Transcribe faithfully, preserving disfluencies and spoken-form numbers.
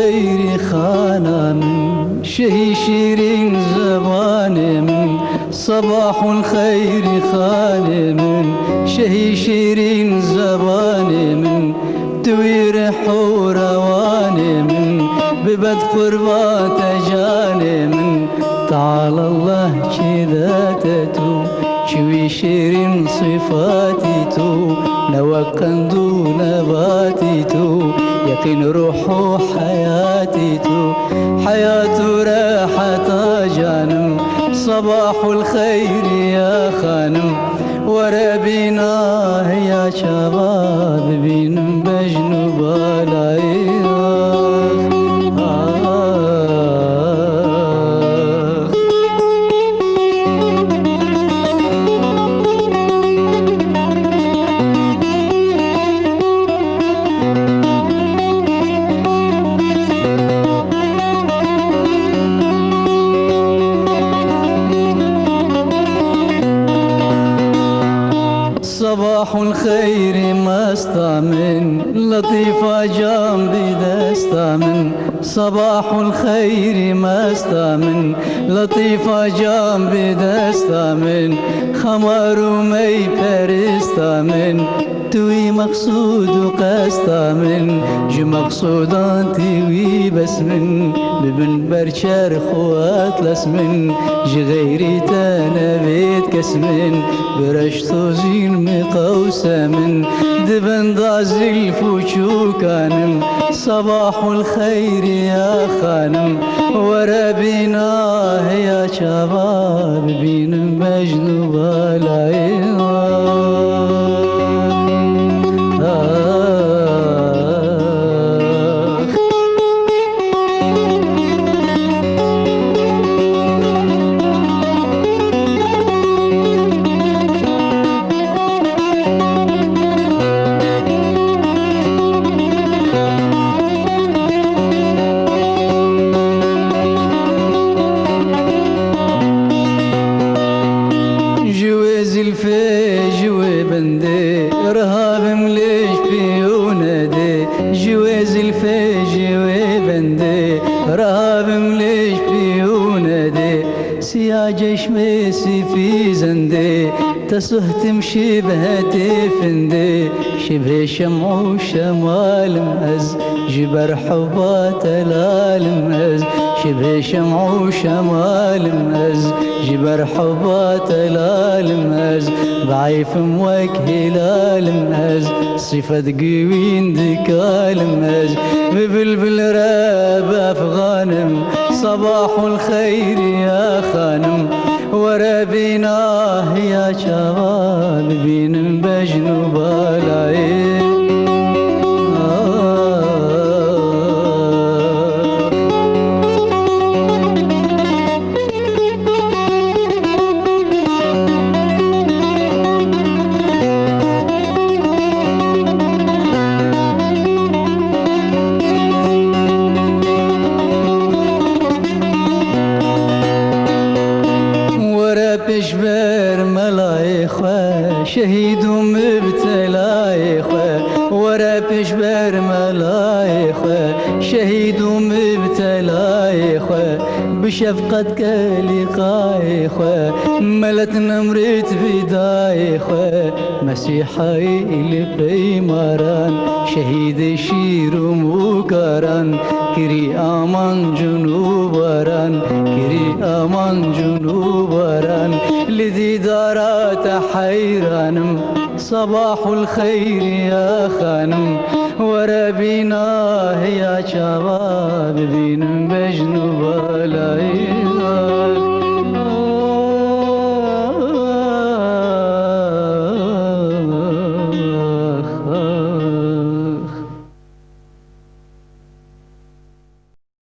Xeyrî xana min, şehî şîrîn zebanê min, sebahul xeyrî xanê min, şehî şîrîn zebanê min, tu wî rih û rewanê min, bibet qurban te canê min, Teala Allah çi date tu. Çi wî şêrîn sifatî tu, ne wek qend û nebatî tu, yeqîn ruh û heyatî tu, heyat û reheta canim, sebahul xeyrî ya xanim, were bîna heya çava bibînim bejn û balayê. Ax, ax. Sebahul xeyrî mesta min, letîfa can bî desta min. Sebahul xeyrî mesta min, letîfa can bî desta min, xemar û mey perista min, tu wî mexsûd û qesta min, ji mexsûdan tê wî bes min, bibin ber çerx û etles min, ji xeyrî te nebêt kes min, bi reş tozîn miqewse min, di bin da zilf û çûkanim, Sebahul xeyrî ya xanim, were bîna heya çava bibînim bejn û balayê. Ax. Ji wê zilfê, ji wê bendê, riha bim lê ji piyûnedê. Ji wê zilfê, ji wê bendê, riha bim lê ji piyûnedê. Siya ceşmê sifî zendê, te suhtim şî bi hetê findê. Şibhê şem û şemalim ez, ji ber hubba te lalim ez. Şibhê şem û şemalim ez, ji ber hubba te lalim ez. Zeîfim wek hîlalim ez, sifet giwîn dikalim ez. Bi bilbil re befxanim, sebahul xeyrî ya xanim. Were bîna hiya çawa bibînim bejn û balayê. Ah. Were pêşber melayê xwe, şehîd û mibtelayê xwe. Were pêşber melayê xwe, şehîd û mibtelayê xwe. Bi şefqet ke lîqayê xwe, melet Nemrûd fîdayê xwe. Mesîhayî li peymaran, şehîdê şîr û mûkaran, kirî aman cunûbaran, kirî aman cunûbaran. Li dîdara te heyranim, sebahul xeyrî ya xanim. Were bîna hiya çawa bibînim bejn û balayê.